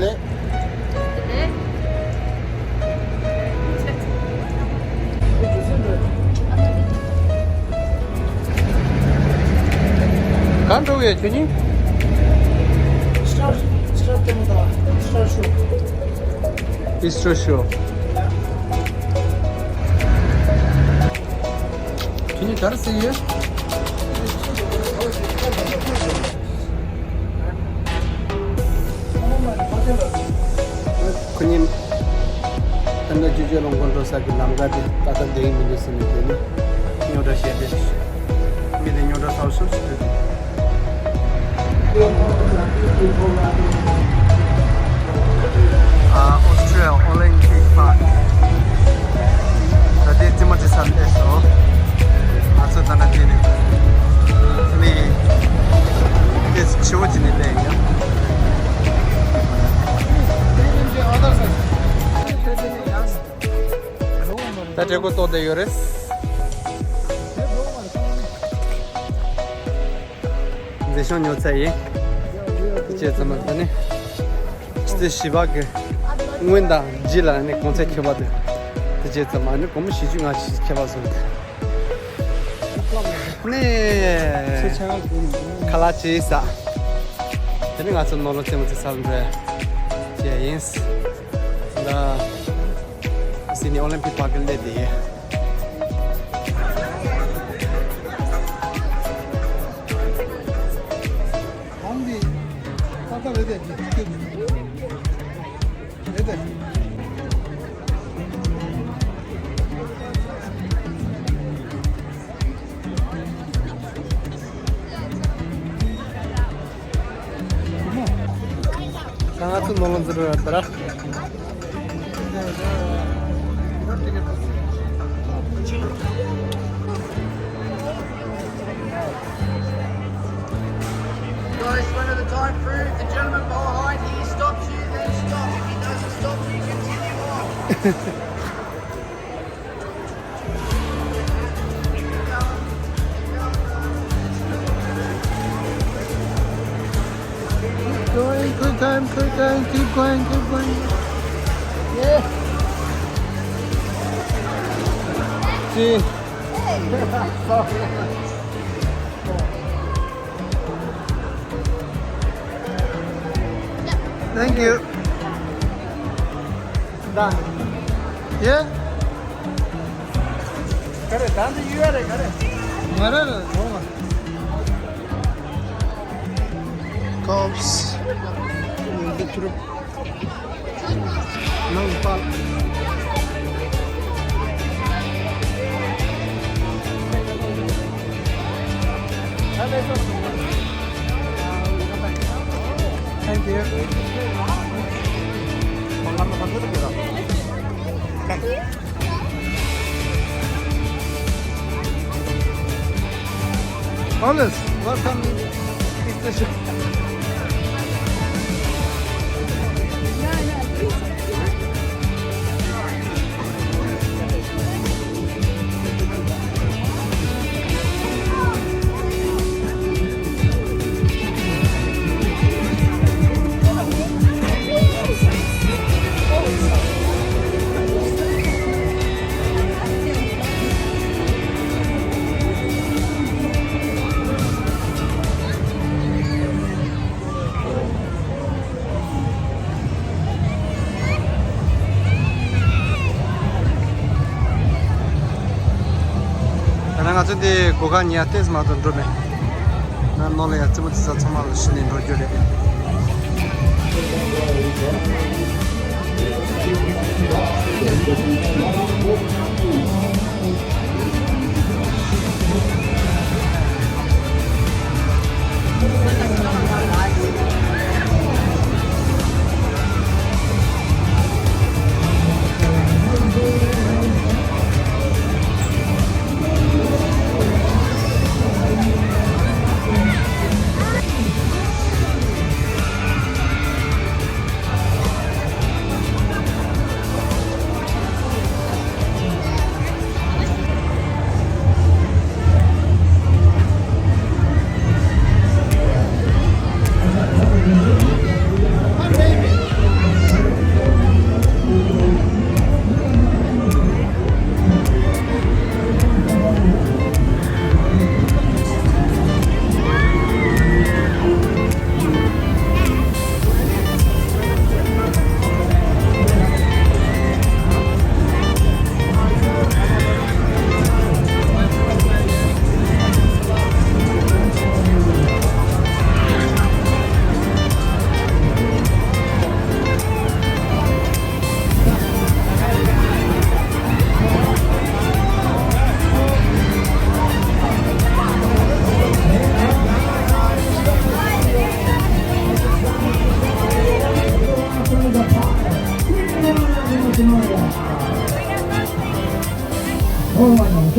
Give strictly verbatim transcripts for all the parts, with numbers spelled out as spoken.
ལེ། གང་འགྲོ་གི་ཡོད་ཁྱོད་གཉིས། Easter show. ཁྱོད་གཉིས་ག་རེ་ཟེར་ཡོད། ཁོ་གཉིས་ད་ལྟ་ཇོ་ཇོ་རོང་ཁོ་འགྲོ་ས་གི་ལམ་ཁ་དེ་ད་ལྟ་བསྡད་ཀྱི་མི་འདུག་ཟེར་ནས་བསྡད་ན་རྙོག་དྲ་བཤད་དེ། མི་དེ་རྙོག་དྲ་ཚ་པོ་ཞེ་པོ་ཞིག་འདུག་ཨ། Austria Olympic Park. ད་ལྟའི་རྩེད་མོ་རྩེ་ས་སླེབས་སོང་། ང་ཚོ་ད་ལྟ་འདི་ནས་ནི་ཏོག་ཙམ་ཆེ་བོ་ཅིག་ནས་སླེབས་ཡིན། ད་འདྲ་པོ་ཏོག་ཙམ་ཡོད་རེད། མཛེས་ཤོས་ཉོ་ཚར་ཡིན། དེ་བྱས་ཙང་མ་ད་ནི། ཆུ་ཚོད་བཞི་པ་གི་སྔོན་དང་རྗེས་ལ་ནི་གོང་ཚད་ཁྱད་པར་འདུག་དེ་བྱས་ཙང་མ་ནི་སྒོར་མོ་བཞི་བཅུ་ང་བཞི་ཁྱད་པར་སོང་། ནི་ཁ་ལག་ཅིག་ཟ། དེ་ནི་ང་ཚོ་ནོར་ལོ་རྩེད་མོ་རྩེ་ས་ལ་འགྲོ་ཡ་ཡིན། ད་སིད་ནི་ཨོ་ལིམ་པིག་པར་ཀི་སླེབས་བསྡད་ཡོད། གང་འདི། ཏག་ཏག་རེད་དེ། རེད་དེ། ད་ང་ཚོ་ནོར་ལོ་འཛིན་རོགས་ཡ་ད་ར། Guys, one at a time through. If the gentleman behind here stops you, then stop. If he doesn't stop you, continue on. Keep going, good time, good time, keep going, keep going. Yeah. See. Thank you. Done. Yeah? ག་རེ། ད་འདི་ཡུལ་རེད་ག་རེ། ང་རེ་རེ་ལོ་ང་། Cops. Thank you. Always welcome. ད་ནང་ང་ཚོ་འདི་སྒོ་ཁ་ཉལ་ཏེས་མ་གཏོགས་འགྲོ་མེད། ན་ནོར་ལ་ཡ་རྩེད་མོ་རྩེ་ས་ཚང་མ་ལ་གཞི་ནས་འགྲོ་རྒྱུ་རེད།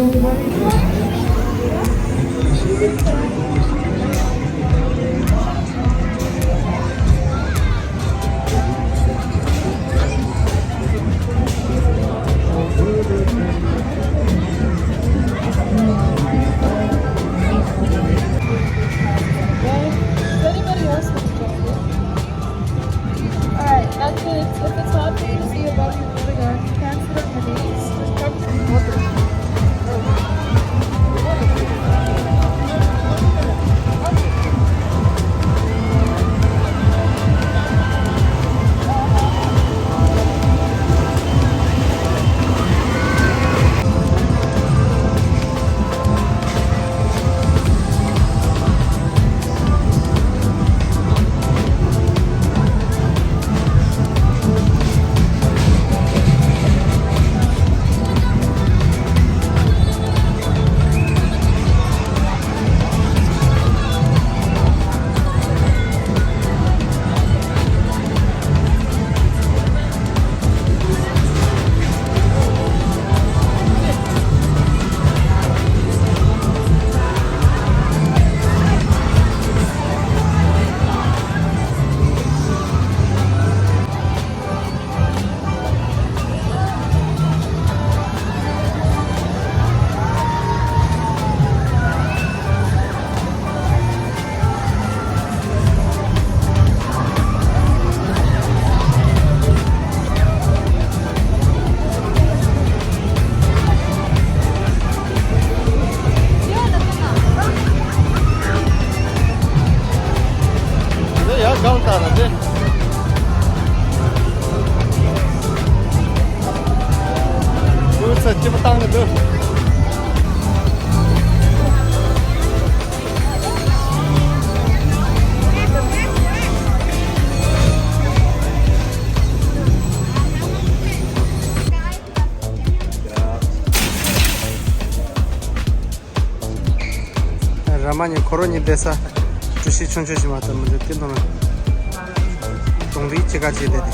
Alright, that's it. If it's hard for you to see above your water gun, you can sit on your knees. Just come to the water. འདི་ཡར་སྒང་ལྟ་ན་འདི། འུ་ཚ་སྐྱིད་པོ་བཏང་གི་འདུག་ར་མ་ནི་ཁོ་རོ་ནི་བསྡད་ས། གྲུ་བཞི་ཆུང་ཆུང་ཞིག་མ་གཏོགས་མི་འདུག་དེ་ནང་ལ་གདོང་རིས་ཅི་ག་ཅི་བསྡད་དེ།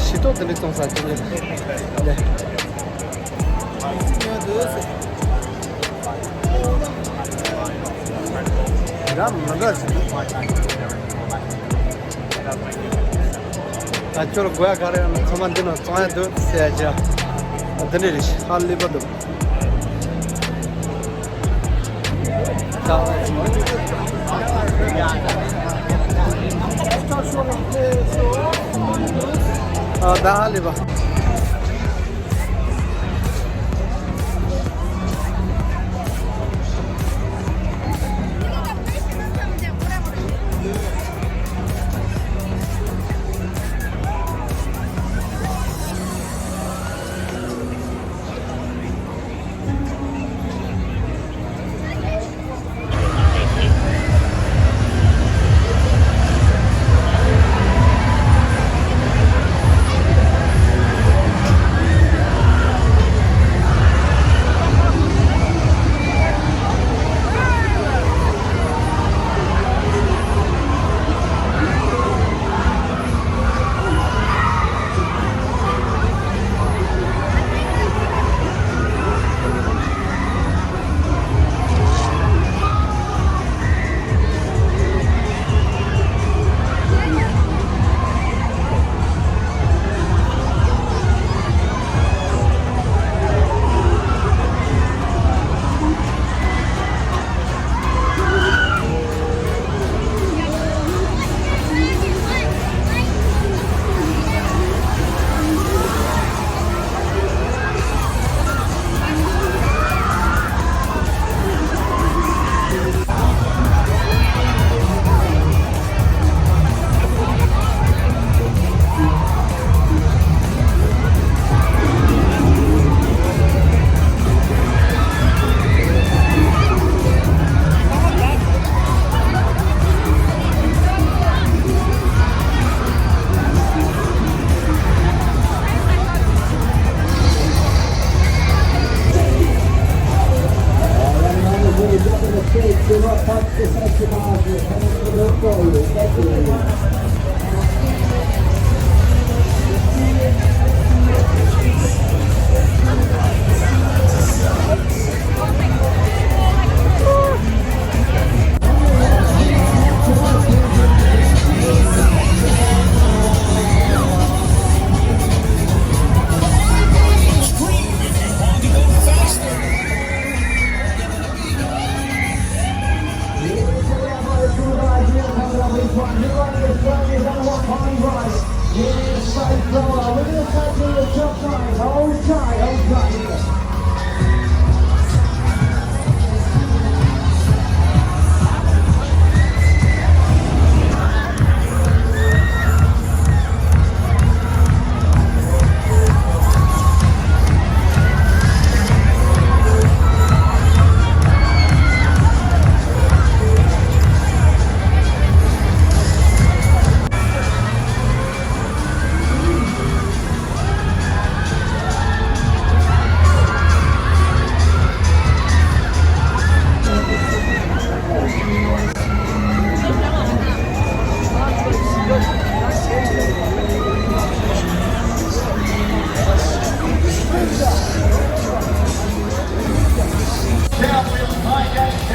ཤི་ཏོ་དེ་འདྲ་བཙོང་ས་ཅི་ལེ། ལེ། རམ་མ་འགའ་ཞིག་ད་ཁྱོད་དགོས་ཡ་ག་རེ་ཡོད་ན་ཚང་མ་འདི་ནང་བཙོང་ཡ་འདུག་ཟེར་ཡ་ཅི། འདི་འདྲ་རེད། ཧ་ལས་པ་འདུག་ཨ་ད་ཧ་ལས་པ།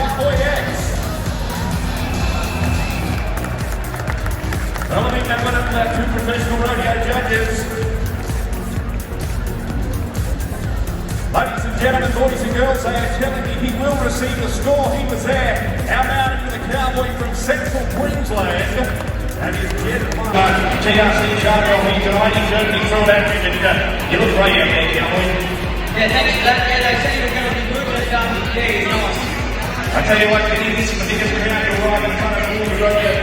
Cowboy X. Well, I think that one of the two professional rodeo judges. Ladies and gentlemen, boys and girls, they are telling me he will receive the score. He was there. Our man, the cowboy from Central Queensland. That is Jed T R C Charger on me tonight. He certainly threw that in and, uh, you look great out there, cowboy. Yeah, thanks for that. Yeah, they said you were going to be good, but, um, yeah, you're nice. I tell you what, Jed, this is the biggest crowd you'll ride in front of all the rodeo